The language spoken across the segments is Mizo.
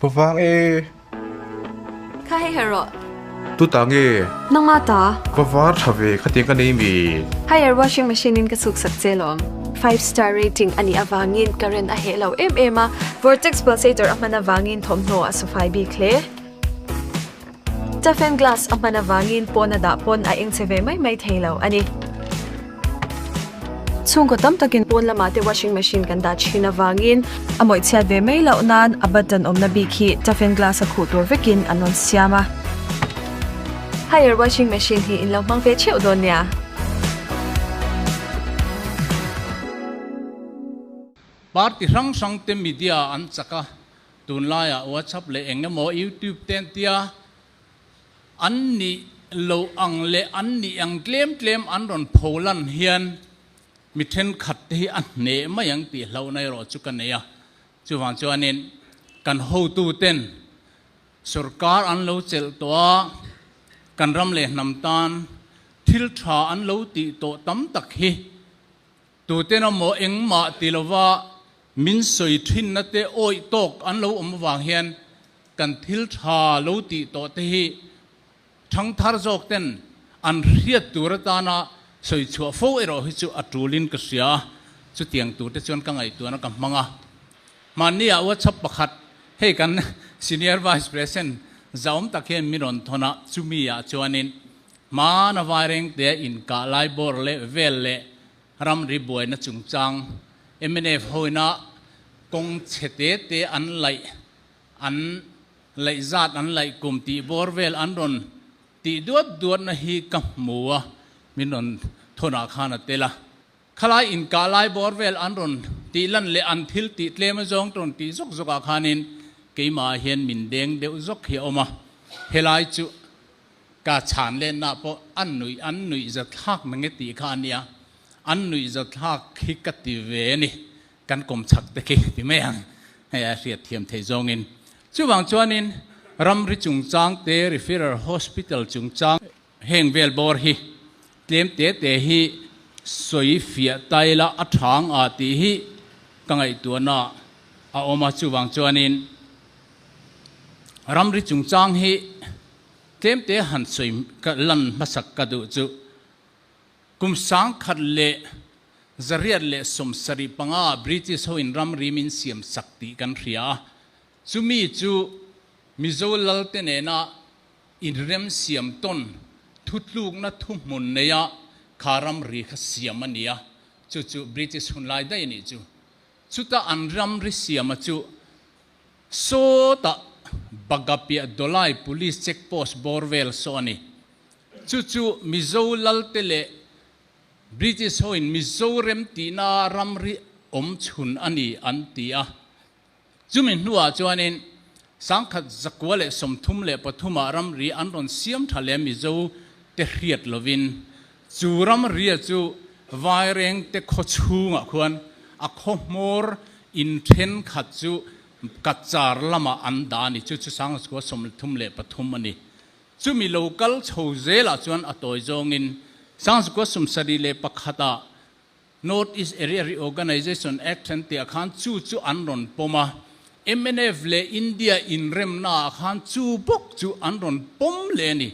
Vang e. Kha hei her rawh. Tu ta nge? Nangma ta. Va var tha ve khatiang ka nei mi. Haier washing machine in ka chhuk sak che lawm. Five star rating a nih avangin current a heh lo em em a, vortex pulsator a hman avangin thawmhnaw a sufai bik hle. Toughen glass a hman avangin pawn a dah pawn a eng che ve mai mai thei lo a ni. Chhungkaw tam takin pawn lamah te washing machine kan dah thin avangin a mawih chhiat ve mai loh nan a button awmna bik hi toughen glass a khuh tur vekin an rawn siam a. Haier washing machine hi in lo hmang ve theuh dawn nia. Party hrang hrang te media an chak a, Tunlaiah WhatsApp leh eng emaw YouTube te an tia, an nih loh ang leh an nih ang tlem tlem an rawn pho lan hian mi thenkhat te hi a hneh mai ang tih hlauhna erawh chu ka nei a. Chuvang chuanin kan hotu ten sorkar an lo chelh tawh a, kan ram leh hnam tan thil tha an lo tih tawh tam tak hi Tuten amaw engmah ti lova min sawi thinna te awih tawk an lo awm avang hian kan thil tha lo tih tawh te hi thangthar zawk ten an hriat tur atana sawi chhuah fo erawh hi chu a tulin ka hria a, chutiang tur te chuan ka ngaihtuahna ka hmang a. Hmanni ah WhatsApp pakhat hei kan Senior Vice President zahawm tak hian min rawn thawn a, chumi ah chuanin Hmana Vairengtea inkah lai bawr leh vel leh ramri buaina chungchang mnf hoina kawng chhe te te an laih an laih zat an laih kum tih bawr vel an rawn tih duat duatna hi ka hmu a, min rawn thawnah khan a tel a. Khalai inkah lai bawr vel an rawn tih lan leh an thil tih tlem azawng te rawn tih zawk zawkah khanin keimahah hian min deng deuh zawk hi a awm a, helai chu Ka chhan lenna pawh an nuih an nuih za thlak na nge tih kha a nia, an nuih za thlak hi ka ti ve a ni, kan kawm chak te khi ti mai ang, hei a hriat thiam theih zawngin. Chuvang chuanin ramri chungchang te, Referral Hospital chungchang heng vel bawr hi tlem te te hi sawi fiah tai la a thang a tih hi ka ngaihtuahna a awm a, chuvang chuanin ramri chungchang hi Tlemte han sawi ka lan hmasak ka duh chu kum 1975 ah British ho in ramri min siam sak tih kan hria a, chumi chu Mizo Lalte nena inrem siam tawn thutlukna thuhmun neia kha ramri kha siam a ni a, chu chu British hunlai daih a nih chu. Chuta an ramri siama chu Sawtah Bagapiah Dolai Police Check Post bawr vel saw a ni. Chu chu Mizo Lalte leh British hoin Mizoram tihna ramri awm chhun a ni an ti a. Chumi hnuah chuanin 1933 ah ramri an rawn siam tha leh Mizo te hriat lovin chu ramria chu Vairengte khaw chhungah khuan a khaw hmawr In thenkhat chu Kachar lamah an dah a ni, chu chu 1933 a ni. Chumi lo kal chho zelah chuan a tawi zawngin 1971 ah North East Area Reorganisation Act an tihah khan chu chu an rawn pawm a, mnf leh India inremnaah khan chu bawk chu an rawn pawm leh a ni.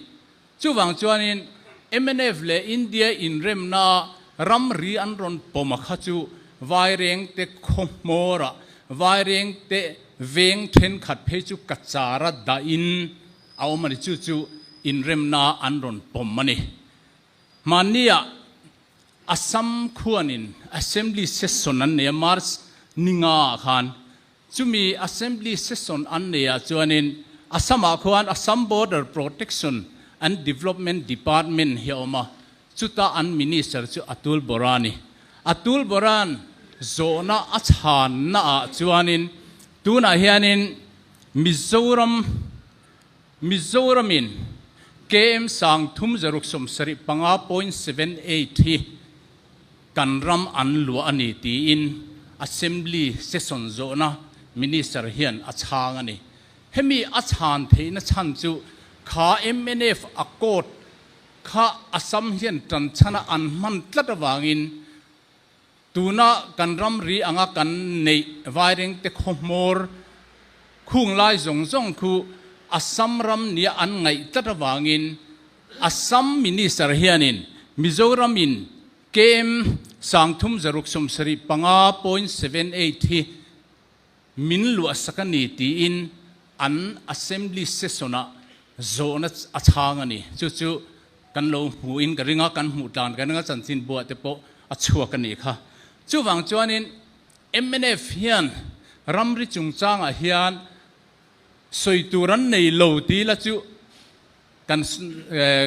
Chuvang chuanin mnf leh India inremna ramri an rawn pawm a kha chu Vairengte khaw hmawrah Vairengte veng thenkhat phei chu Kachara dahin a awm a ni. Chu chu inremna an rawn pawm a ni. Hmanniah Assam khuanin Assembly Session an nei a, March ni nga ah khan. Chumi Assembly Session an nei ah chuanin Assam-ah khuan Assam Border Protection and Development Department hi a awm a, chuta an Minister chu Atul Bora a ni. Atul Bora'n zawhna a chhanna ah chuanin tunah hianin Mizoram Mizoramin KM 3675.78 hi kan ram an luah a ni tiin Assembly session zawhna Minister hian a chhang a ni. Hemi a chhan theihna chhan chu kha mnf Accord kha Assam hian tanchhana an hman tlat avangin tuna kan ramri anga kan neih Vairengte khawhmawr Khung lai zawng zawng khu Assam ram nia an ngaih tlat avangin Assam Minister hianin Mizoram in KM 3775.78 hi min luahsak a ni tiin an Assembly session ah zawhna a chhang a ni. Chu chu kan lo hmuhin ka ring a, kan hmuh tlan ka ring a, chanchinbuah te pawh a chhuak a nih kha. Chuvang chuanin mnf hian ramri chungchangah hian sawi tur an nei lo tih la chu kan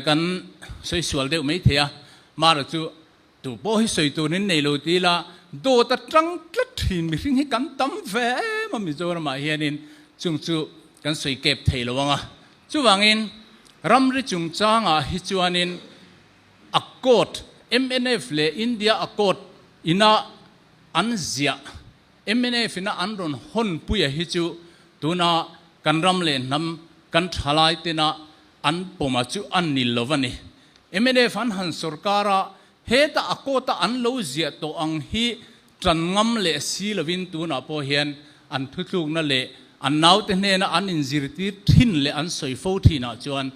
kan sawi sual deuh mai thei a, mara chu tu pawh hi sawi tur in nei lo tih la dawt atang tlat thin mihring hi kan tam ve em a Mizoramah hianin chung chu kan sawi kep thei lo ang a. Chuvangin ramri chungchangah hi chuanin Accord, mnf leh India Accord ina an ziah, mnf ina an rawn hawn puia hi chu tuna kan ram leh hnam kan thalai tena an pawma chu a ni lo a ni. Mnf an han sorkar a, heta Accord a an lo ziah tawh ang hi tan ngam leh si lovin tunah pawh hian an thutlukna leh an naute hnena an inzirtir thin leh an sawi fo thinah chuan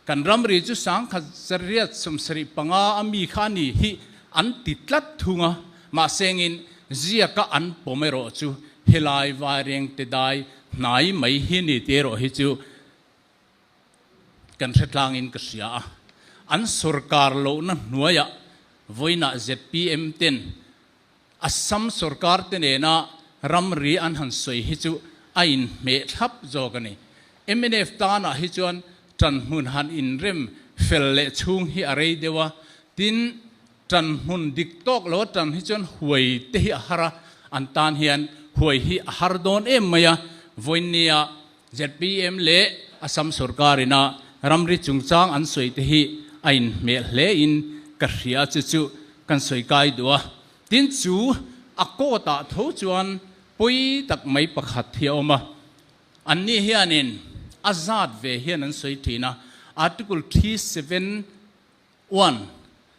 Kan ramri chu 1875 a mi kha a ni hi an ti tlat thung a, mahsengin ziaka an pawm erawh chu helai vaireng te dai hnai mai hi ni tih erawh hi chu kan hre tlangin ka hria a. An sorkar lohna hnuaiah vawiinah zpm ten Assam sorkar te nena ramri an han sawi hi chu a inhmeh thlap zawk a ni. Mnf tanah hi chuan ṭanhmun han inrem fel leh chhung hi a rei deuh a, tin, ṭanhmun dik tawk lo a ṭan hi chuan huai te hi a har a, an tan hian huai hi a har dawn em mai a, vawiinnia zpm leh Assam sorkarina ramri chungchang an sawi te hi a inhmeh hle in ka hria chu chu kan sawi kai duh a. Tin chu a court ah tho chuan pawi tak mai pakhat hi a awm a, anni hianin a zat ve hian an sawi thin a, Article 371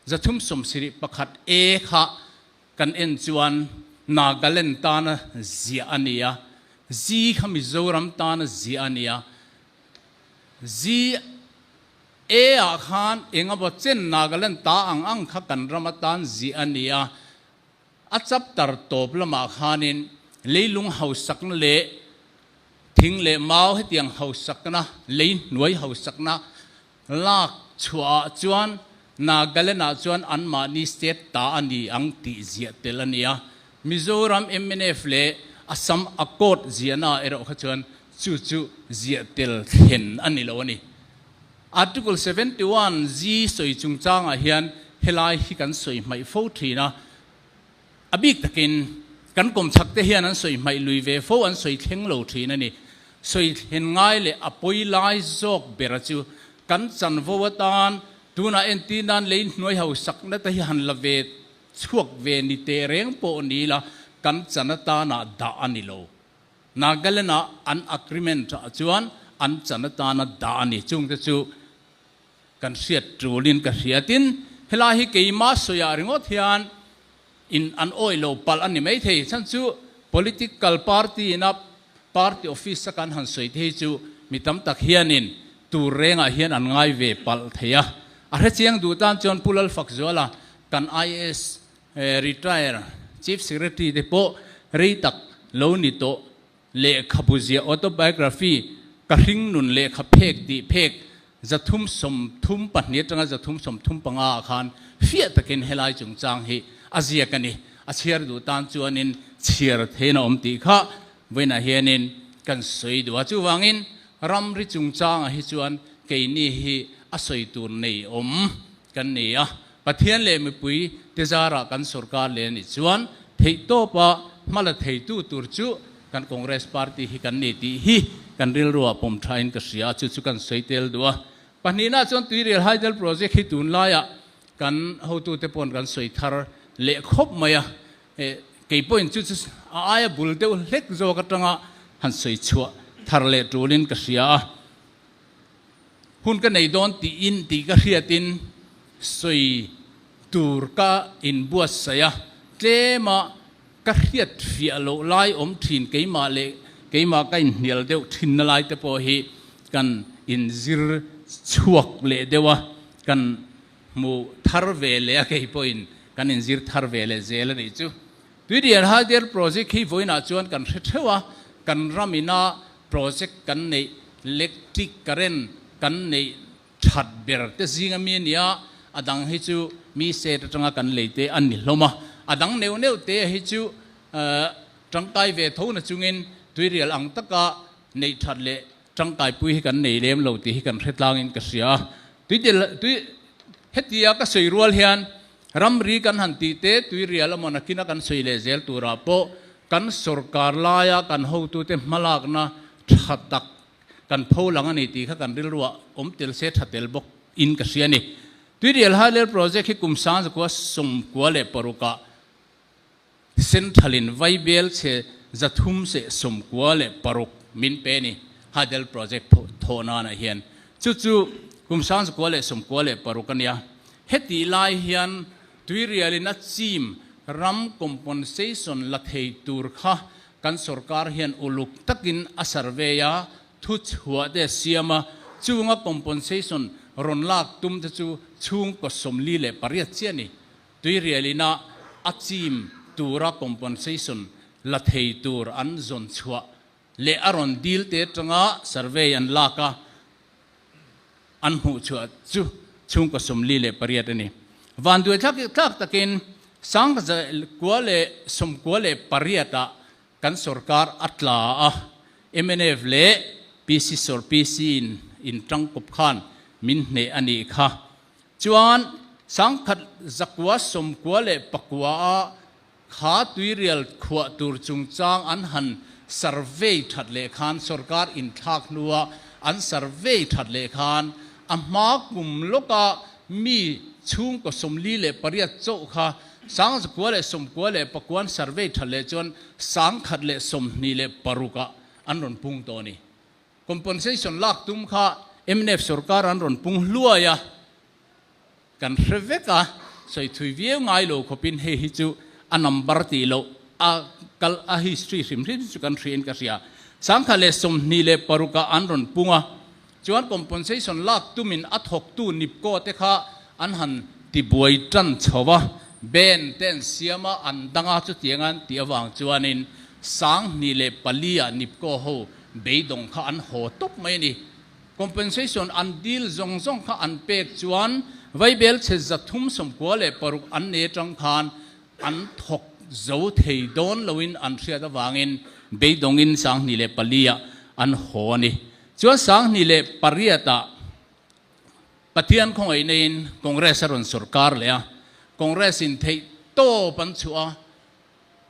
371 A kha Kan en chuan Nagaland tana ziah a ni a, Zi kha Mizoram tana ziah a ni a. Zi A ah khan eng emaw chen Nagaland ta ang ang kha kan ram atan ziah a ni a. A chapter tawp lamah khanin leilung hausakna leh thing leh mau hetiang hausakna, lei hnuai hausakna Lak chhuah ah chuan Nagaland ah chuan anmahni state ta a ni ang tih ziah tel a ni a, Mizoram mnf leh Assam Accord ziahna ah erawh kha chuan chu chu ziah tel thlen a ni lo a ni. Article 71 G sawi chungchang ah hian helai hi kan sawi hmaih fo thin a, A bik takin kan kawmchhak te hian an sawi hmaih lui ve fo, an sawi thleng lo thin a ni. Sawi thlen ngai leh a pawi lai zawk bera chu kan chanvo atan tunah entir nan lei hnuai hausakna te hi han la ve chhuak ve ni teh reng pawh ni la kan chan atana dah a ni lo. Nagaland ah an agreement ah chuan an chan atana dah a ni. Chungte chu Kan hriat tulin ka hria tin, helai hi keimah sawiah ringawt hian in an awih lo palh a ni maithei. Chhan chu political party ina party office a kan han sawi te hi chu mi tam tak hianin tur rengah hian an ngai ve palh thei a. A hrechiang duh tan chuan Pu Lalfakzuala kan IAS retire Chief Secretary te pawh rei tak lo ni tawh Lehkhabu ziah autobiography Ka hringnun lehkha phek tih phek 332 atanga 335 ah khan fiah takin helai chungchang hi a ziak a ni. A chhiar duh tan chuanin chhiar thein a awm tih kha vawiinah hianin kan sawi duh a. Chuvangin ramri chungchangah hi chuan keini hi a sawi tur nei awm kan ni a. Pathian leh mipui te zarah kan sorkar leh a nih chuan theihtawpa hmala theitu tur chu kan Congress party hi kan ni tih hi kan rilruah pawm thain ka hria a, chu chu kan sawi tel duh a. Pahnihna chuan Tuirial Hydel Project hi tunlaiah kan hotute paw'n kan sawi thar leh khawp mai a, kei pawhin chu chu a aia bul deuh hlek zawk atanga han sawi chhuah thar leh tulin ka hria a. Hun ka nei dawn tiin tih ka hriatin sawi tur ka inbuatsaih a, tlema ka hriat fiah loh lai awm thin keimah leh keimah ka inhnial deuh thinna lai te pawh hi kan inzir chhuak leh deuh a, kan hmu thar ve leh a kei pawhin kan inzir thar ve leh zel a nih chu. Tuirial Hydel Project hi vawiinah chuan kan hre theuh a, kan ramina project kan neih electric current kan neih that ber te zinga mi a nia, a dang hi chu mi set atanga kan lei te a ni hlawm a, a dang neuh neuh te hi chu tangkai ve tho na chungin tuirial ang taka neih that leh tangkaipui hi kan nei lem lo tih hi kan hre tlangin ka hria a. Tuidel tui hetia ka sawi rual hian ramri kan han tih te tuirial amaw nakina kan sawi leh zel turah pawh kan sorkar laia kan hotute hmalakna tha tak Kan pho lang a ni tih kha kan rilruah awm tel se tha tel bawk in ka hria a ni. Tuirial High-Level Project hi kum sangzakua 96 ah Central in Vaibel chhe 396 min pe a ni High-Level Project thawh nanah hian. Chu chu kum 1996 a nia. Hetih lai hian Tuirial in a chim ram compensation la thei tur kha Kan sorkar hian uluk takin a survey a, thu chhuah te a siam a, chunga compensation rawn lak tum te chu chhungkaw 48 chiah a ni. Tuirial ina a chim tura compensation la thei tur an zawn chhuah leh a rawn dil te atanga survey an lak a, An hmuh chhuah chu chhungkaw 48 a ni. Vanduai thlak takin 1998 ah kan sorkar a tla a, mnf leh PC sor PC in in tangkawp khan min hneh a nih kha. Chuan 1999 ah kha tuirial khuah tur chungchang an han survey that leh khan sorkar inthlak hnua an survey that leh khan a hma kum lawka mi chhungkaw 48 chauh kha 1999 an survey that leh chuan 1026 ah an rawn pung tawh a ni. Compensation lak tum kha mnf sorkar an rawn pung hluai a. Kan hre vek a, sawi thui viau ngai lo khawpin hei hi chu a number tih loh a kal a history hrim hrim chu kan hriain ka hria. 1026 ah an rawn pung a, chuan compensation lak tumin a thawktu Nipco te kha an han tibuai tan chho a, ban te an siam a, an dang a chutiang an tih avang chuanin 2004 ah Nipco ho beidawng kha an haw tawp mai a ni. Compensation an dil zawng zawng kha an pek chuan Vaibel chhe 396 an nei atang khan an thawk zo thei dawn loin an hriat avangin beidawngin 2004 ah an haw a ni. Chuan 2008 ah Pathian khawngaih neiin Congress a rawn sorkar leh a, Congress in theih tawp an chhuah a,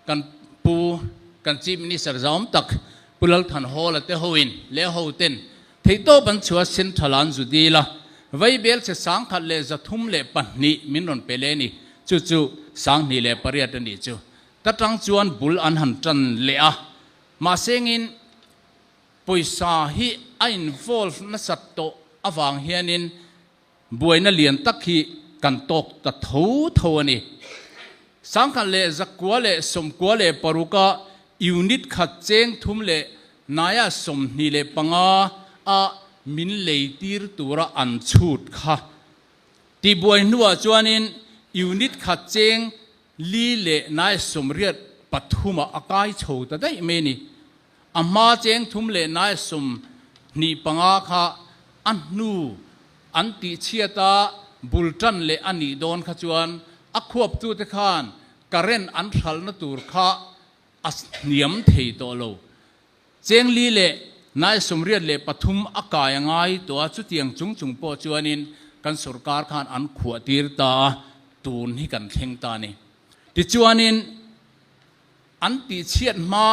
Kan pu, kan Chief Minister zahawm tak Pu Lalthanhawla te hoin leh ho ten theihtawp an chhuah Central an zu dil a, Vaibel chhe 1102 min rawn pe leh a ni. Chu chu 2008 a nih chu. Ta tang chuan bul an han tan leh a, mahsengin pawisa hi a involve nasat tawh avang hianin Buaina lian tak hi kan tawk ta tho tho a ni. 1996 a unit khat cheng thum leh naia 25 a min lei tir tura an chhut kha. Tihbuai hnuah chuanin unit khat cheng li leh naia 83 ah a kai chho ta daih mai a ni. A hma cheng thum leh naia 25 kha a hnu an tihchhiat a bul tan leh a nih dawn kha chuan a khuaptute khan current an hralhna tur kha a hniam thei tawh lo. Cheng li leh nai 83 a kai a ngai tawh a, chutiang chung chung pawh chuanin kan sorkar khan an khuah tir ta a, tun hi kan thleng ta a ni. Tichuanin An tihchhiat hma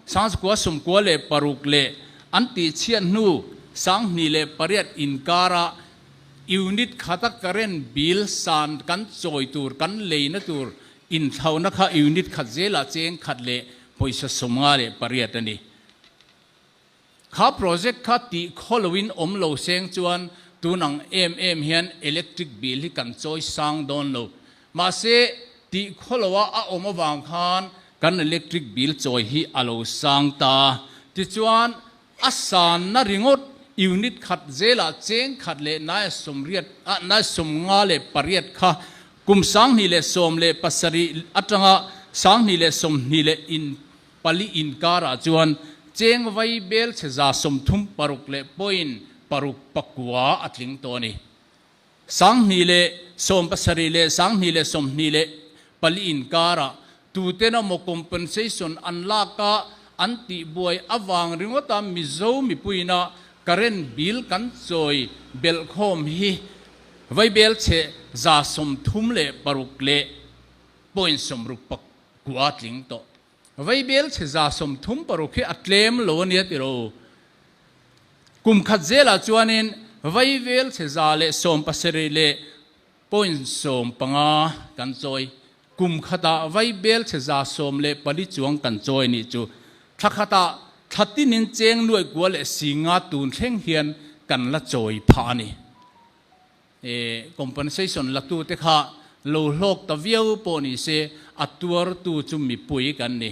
1996 leh an tihchhiat hnu 2008 inkara unit khata current bill san kan chawi tur kan leina tur inthlauhna kha unit khat zelah cheng khat leh pawisa 58 a ni. Kha project kha tih khaw loin awm lo seng chuan tun ang em em hian electric bill hi kan chawi sang dawn lo. Mahse, tih khaw loa a awm avang khan kan electric bill chawi hi a lo sang ta. Tichuan, a sanna ringawt unit khat zelah cheng khat leh nai sawmriat ah nai 58 kha kum 2017 atanga 2024 inkarah chuan cheng vai bel chhe 36 leh point paruk pakua a tling tawh a ni. 2017 leh 2024 inkarah tuten emaw compensation an lak a, an tihbuai avang ringawta Mizo mipuiina current bill kan chawi belhkhawm hi vaibel chhe 36 leh point 60 pakua tling tawh. Vaibel chhe 36 hi a tlem lo a nia tiro. Kum khat zelah chuanin vaivel chhe 117 leh point 15 kan chawi. Kum khatah vaibel chhe 14 chuang kan chawi nih chu. Thla khatah thla tinin cheng nuai kua leh singa tun thleng hian kan la chawi phah a ni. Compensation latute kha lo hlawk ta viau pawh ni se a tuartu chu mipui kan ni.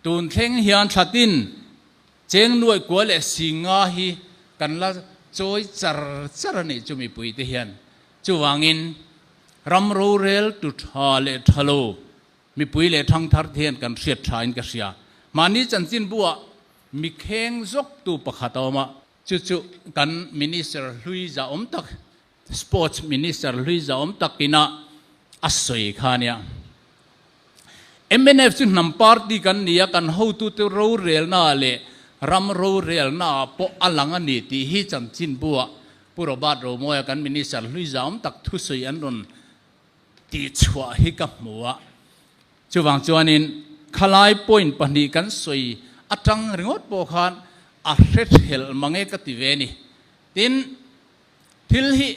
Tun thleng hian thla tin cheng nuai kua leh singa hi kan la chawi char char a nih chu mipui te hian. Chuvangin ram rorel tu tha leh tha lo mipui leh thangthar te hian kan hriat tha in ka hria. Mahni chanchinbuah mikheng zawktu pakhat a awm a. Chu chu kan Minister hlui za awm tak, Sports Minister hlui za awm tak ina a sawi kha a nia. Mnf chu hnam party kan ni a, kan hotute rorelnaah leh ram rorelnaah pawh a lang a ni tih hi chanchinbuah Pu Robert Romawia kan Minister hlui za awm tak thusawi an rawn tihchhuah hi ka hmu a. Chuvang chuanin khalai point pahnih kan sawi atang ringawt pawh khan a hre thelh mang e ka ti ve ni. Tin, thil hi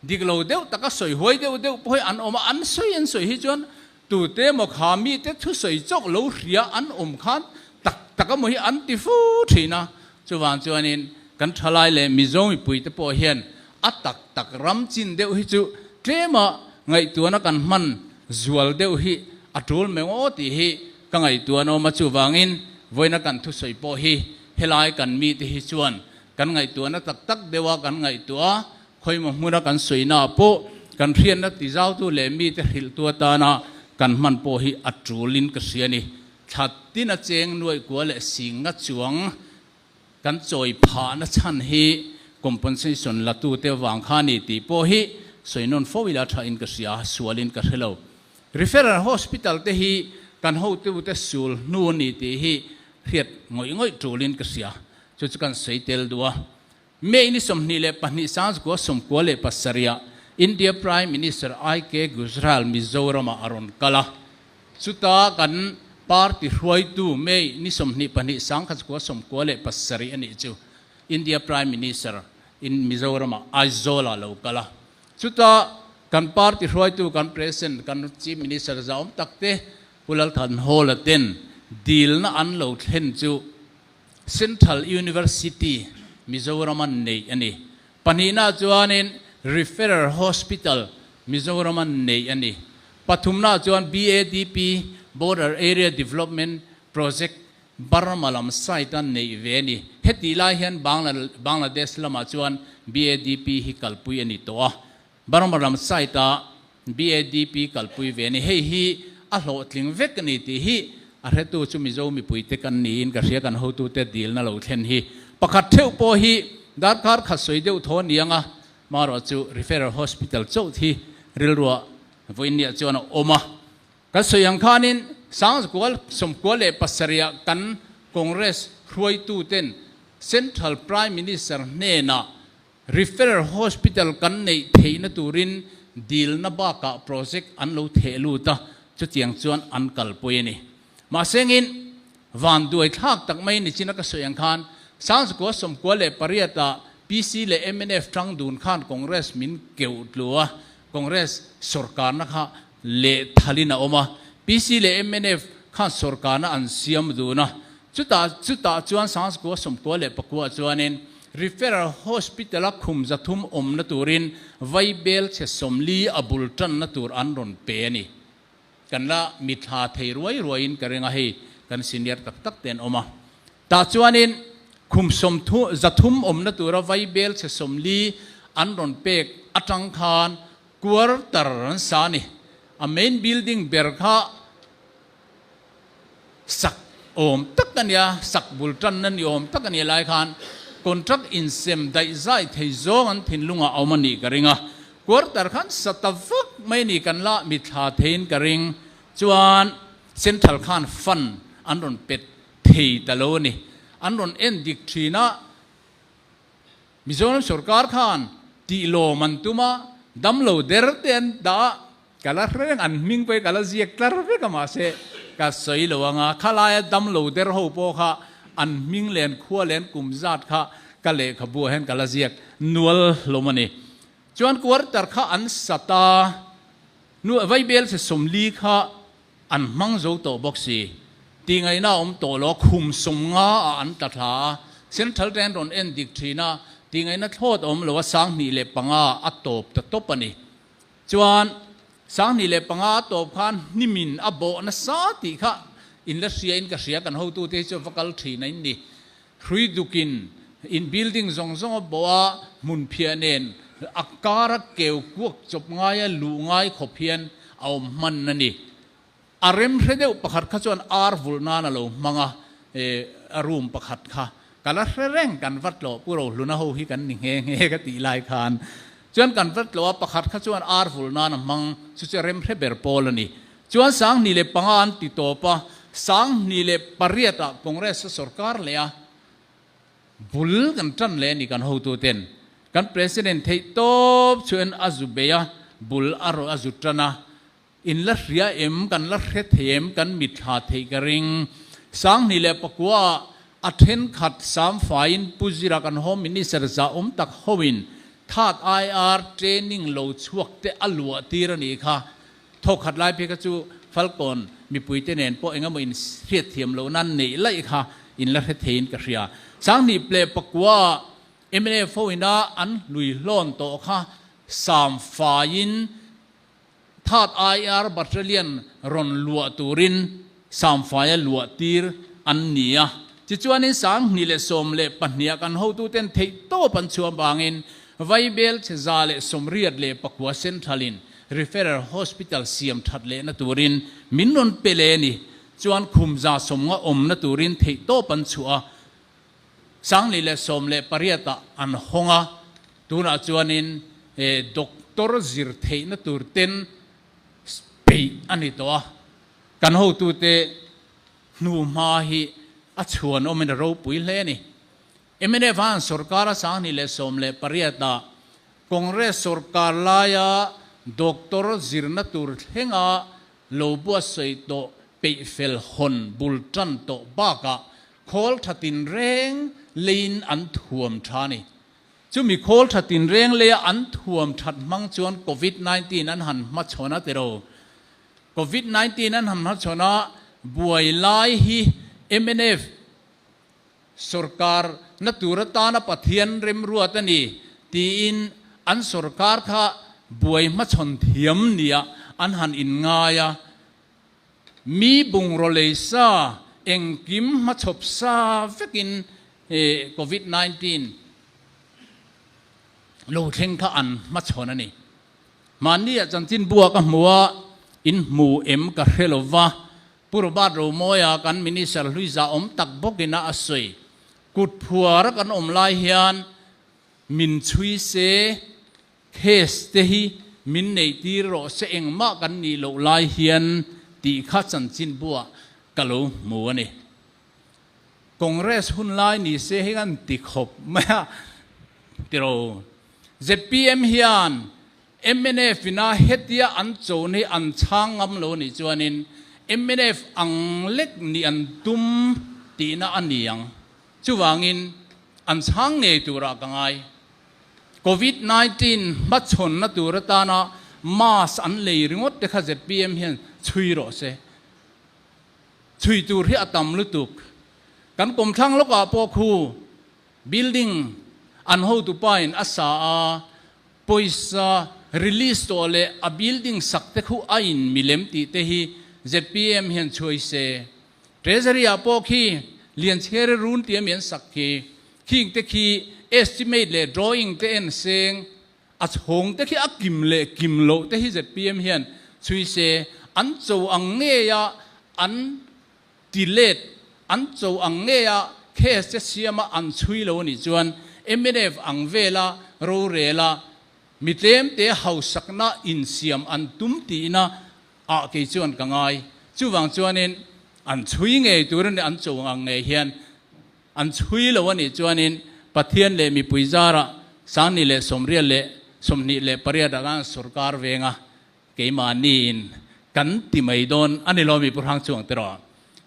dik lo deuh taka sawi huai deuh deuh pawh hi an awm a, an sawi an sawi hi chuan tute emaw kha mite thusawi chawk lo hria an awm khan tak tak emaw hi an ti fu thin a. Chuvang chuanin kan thalai leh Mizo mipuite pawh hian a tak tak ram chin deuh hi chu tlema ngaihtuahna kan hman zual deuh hi a tul meng aw tih hi ka ngaihtuahna awm a, chuvangin vawiina kan thusawi pawh hi helai kan mite hi chuan kan ngaihtuahna tak tak deuha kan ngaihtuah a, khawimaw hmuna kan sawina ah pawh kan hriatna tizautu leh mite hrilhtu atana kan hman pawh hi a tulin ka hria a ni. Thla tina cheng nuaih kua leh singa chuang Kan chawi phahna chhan hi compensation latute vang kha a ni tih pawh hi sawi nawn fo ila thain ka hria, sualin ka hre lo. Referral Hospital te hi kan hotute sul hnu a ni tih hi hriat ngawih ngawih tulin ka hria. Chu chu kan sawi tel duh a. May ni 22 1997 ah India Prime Minister IK Gujral Mizoramah a rawn kal a. Chuta kan party hruaitu May ni 22 1997 a nih chu India Prime Minister in Mizoramah Aizawl-ah lo kal a. Chuta kan party hruaitu kan President kan Chief Minister zahawm tak te Pu Lalthanhawla ten dilna an lo thlen chu Central University Mizorama neih a ni. Pahnihna chuanin Referral Hospital Mizorama neih a ni. Pathumna chuan BADP, Border Area Development Project, Burma lam site-a neih ve a ni. Hetih lai hian Bangladesh lamah chuan BADP hi kalpui a ni tawh a. Burma lam site-a BADP kalpui ve a ni. Hei hi a hlawhtling vek a ni tih hi a hretu chu Mizo mipuite kan niin ka hria kan hotute dilna lo thlen hi. Pakhat theuh pawh hi darkar khat sawi deuh thaw a ni ang a, marawh chu Referral Hospital chauh hi rilruah vawiinniah chuan a awm a. Kan sawi ang khanin Sangzakual 97 ah kan Congress hruaituten Central Prime Minister hnenah Referral Hospital kan neih theihna turin dilna bakah project an lo theh lut a, chutiang chuan an kalpui a ni. Mahsengin, vanduai thlak tak mai nichin a ka sawi ang khan, 1998 ah PC leh mnf tang dun khan Congress min keuh tlu a, Congress sawrkarna kha lehthalin a awm a, PC leh mnf khan sawrkarna an siam dun a, chutah chutah chuan 1999 ah chuanin Referral Hospital a khum 300 awmna turin vaibel chhe 40 a bul tanna tur an rawn pe a ni. Kan la mithla thei ruai ruaiin ka ring a, hei kan senior tak tak te an awm a. Tah chuanin khum sawmthu 300 awmna tura vaibel chhe 40 an rawn pek atang khan quarter an sa a ni. A main building ber kha sak awm tak a nia, sak bul tanna ni awm tak a nia lai khan contract insem daih zai thei zawng an thinlungah a awm a nih ka ring a. Quarter khan sa ta vak mai ni kan la mithla theiin ka ring. Chuan Central khan fund an rawn pet thei ta lo a ni. An rawn en dik thin a, Mizoram sorkar khan tih lawm an tum a, damlo der te an dah a, ka la hreng an hming pawh hi ka la ziak tlar vek a mahse ka sawi lo ang a, khalaia damlo der ho pawh kha an hming leh an khua leh an kum zat kha ka lehkhabu ah hian ka la ziak nual hlawm a ni. Chuan quarter kha an sat a, nu vaibel chhe 40 kha An hmang zo tawh bawk si. Tihngaihna a awm tawh lo, khum 50 ah an tla thla a, Central train rawn en dik thin a, tihngaihna thlawt a awm lo a, 2005 a tawp ta tawp a ni. Chuan 2005 a tawp khan hnimin a bawh nasa tih kha in la hria in ka hria, kan hotute hi chu va kal thin a in ni. Hrui dukin in building zawng zawng a bawh a, hmun phiah nen a kara keu kuak chawp ngaia luh ngai khawp hian a awm hman a ni. A rem hre deuh pakhat kha chuan ar vulh nan a lo hmang a, a room pakhat kha ka la hre reng kan va tlawh Pu Rohluna ho hi kan ni nghe nghe ka tih lai khan chuan kan va tlawh a, pakhat kha chuan ar vulh nan a hmang chu chu a rem hre ber pawl a ni. Chuan 2005 an ti tawp a, 2008 ah Congress a sorkar leh a, bul kan tan leh a ni kan hotuten. Kan President theih tawp chuan a zu bei a, bul a rawh a zu tan a, in la hria em, kan la hre thei em, kan mitthla theih ka ring. 2009 ah a thenkhat samfaiin Pu Zira kan Home Minister zah awm tak hoin Third IR training lo chhuak te a luah tir a nih kha. Thawkhat lai phei kha chu Falkawn mipuite nen pawh engemaw in hriatthiam loh nan neih laih kha in la hre theiin ka hria. 2009 ah mnf ho ina an hlui hlawn tawh kha samfaiin Third IR Battalion rawn luah turin samfaia luah tir an ni a. Tichuanin 2012 ah kan hotuten theihtawp an chhuah vangin Vaibel chhe 189 Central-in Referral Hospital siam that lehna turin min rawn pe leh a ni. Chuan khum 150 awmna turin theihtawp an chhuah a, 2018 ah an hawng a, tunah chuanin doctor zir theihna tur ten peih a ni tawh a. Kan hotute hnuhma hi a chhuan awmin a ropui hle a ni. Mnf han sorkar a 2018 ah Congress sorkar laia doctor zirna tur thlenga lo buatsawi tawh peihfel hawn bul tan tawh bakah khawl tha tinreng leiin an thuam tha a ni. Chumi khawl tha tinreng leia an thuam that hmang chuan Covid 19 an han hmachhawn a tiro. Covid 19 an han hmachhawn a buai lai hi mnf Sorkar na tur atana Pathian remruat a ni tiin an sorkar kha buai hmachhawn thiam nia an han inngai a. Mi bungraw lei sa engkim hmachhawp sa vekin Covid 19 lo thleng kha an hmachhawn a ni. Mahnia chanchin bua ka hmu a, in hmu em ka hre lo va. Pu Robert Romawia kan Minister hlui zah awm tak bawkin a a sawi. Kut phuar a kan awm lai hian min chhui se, case te hi min neih tir rawh se engmah kan nih loh lai hian tih kha chanchin buah ka lo hmu a ni. Congress hun lai ni se hi kan ti khawp mai a tiro. Zpm hian Mnf ina hetia an chon hi an chhang ngam lo nih chuanin mnf ang lek nih an tum tihna a ni ang. Chuvangin an chhang ngei turah ka ngai. Covid 19 hmachhawnna tur atana mask an lei ringawt te kha zpm hian chhui rawh se. Chhui tur hi a tam lutuk. Kan kawmthlang lawkah pawh khu building an hotupa in a sa a, Pawisa release tawh leh a building sak te khu a in milem tih te hi zpm hian chhuai se. Treasury ah pawh khi Lianchhiari run tia mi an sak khi, khing te khi estimate leh drawing te en seng, a chhawng te khi a kim leh kim loh te hi zpm hian chhui se, an cho ang ngeia an ti let, an cho ang ngeia case te siama an chhui lo a nih chuan mnf ang vela rorela mi tlemte hausakna insiam an tum tihna ah kei chuan ka ngai. Chuvang chuanin an chhui ngei tur a ni, an cho ang ngei hian an chhui lo a nih chuanin Pathian leh mipui zarah Sangni leh Sawmriat leh 28 ah khan sorkar venga keimahniin kan ti mai dawn a ni lo mi Pu Hrang Chuang te rawh.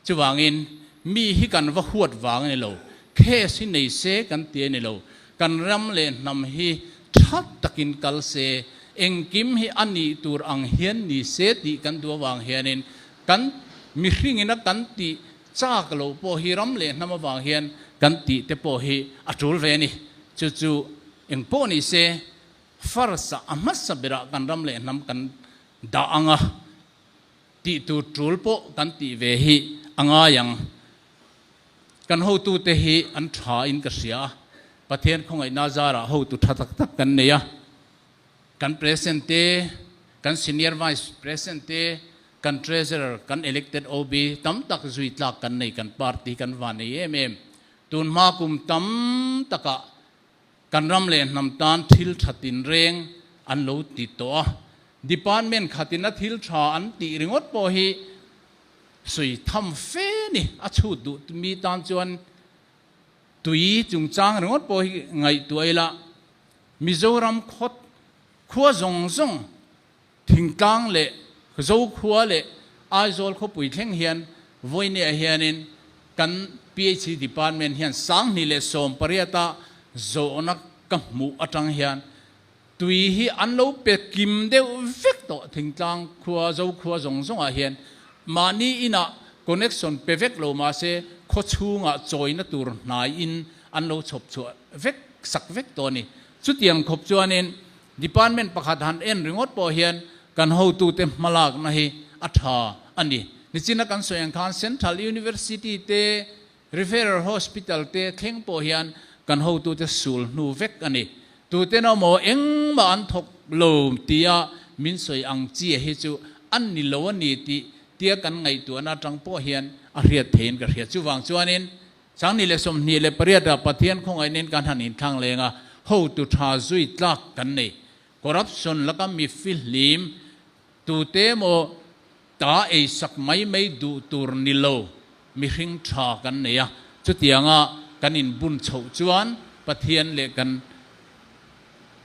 Chuvangin mi hi kan va huat vang a ni lo, case hi nei se kan ti a ni lo, kan ram leh hnam hi tha takin kal se, engkim hi a nih tur ang hian ni se tih kan duh avang hianin kan mihringina kan tih chak loh pawh hi ram leh hnam avang hian kan tih te pawh hi a tul ve a ni. Chu chu engpawh ni se first ah a hmasa berah kan ram leh hnam kan dah ang a. Tih tur tul pawh kan tih ve hi a ngai ang. Kan hotute hi an tha in ka hria a, Pathian khawngaihna zarah hotu tha tak tak kan nei a. Kan President te, kan Senior Vice President te, kan Treasurer, kan Elected OB tam tak zui tlak kan nei, kan party kan van nei em em. Tun hma kum tam takah Kan ram leh hnam tan thil tha tinreng an lo ti tawh a, department khatin a thil tha an tih ringawt pawh hi sawi tham fe ni. A chhut duh mi tan chuan tui chungchang ringawt pawh hi ngaihtuah ila, Mizoram khaw khua zawng zawng thingtlang leh Zokhua leh Aizawl khawpui thleng hian vawinia hianin kan PHE department hian 2018 a zawhna ka hmuh atang hian tui hi an lo pe kim deuh vek tawh thingtlang khua Zokhua zawng zawngah hian mahni inah connection pe vek lo mahse khaw chhungah chawina tur hnaiin an lo chhawp chhuah vek sak vek tawh a ni. Chutiang khawp chuanin Department pakhat han en ringawt pawh hian kan hotute hmalakna hi a tha a ni. Nichina kan sawi ang khan Central University te, Referral Hospital te thleng pawh hian kan hotute sul hnu vek a ni. Tuten awmaw engmah an thawk lo tia min sawi ang chi hi chu a ni lo a ni tih tia kan ngaihtuahna atang pawh hian a hriat theiin ka hria. Chuvang chuanin 2028 ah Pathian khawngaihnin kan han inthlang leng a, hotu tha zui tlak kan nei. Corruption laka mi fihlim tute emaw ta ei sak mai mai duh tur ni lo mihring tha kan nei a, chutianga kan inbun chhoh chuan Pathian leh kan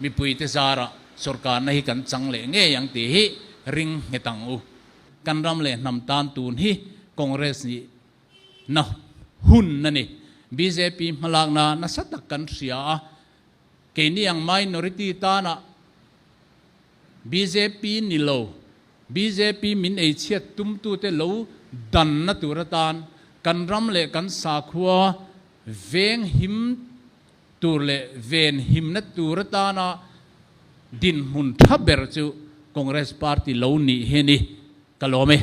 mipuite zarah sorkarna hi kan chang leh ngei ang tih hi ring nghet ang u. Kan ram leh hnam tan tun hi Congress nih Na hun a ni. Bjp hmalakna nasa tak kan hria a, keini ang minority tana bjp ni lo, bjp min eichhiat tumtute lo danna tur atan kan ram leh kan sakhua veng him tur leh ven himna tur atana dinhmun tha ber chu Congress party lo nih hi a ni. Ka lawm e.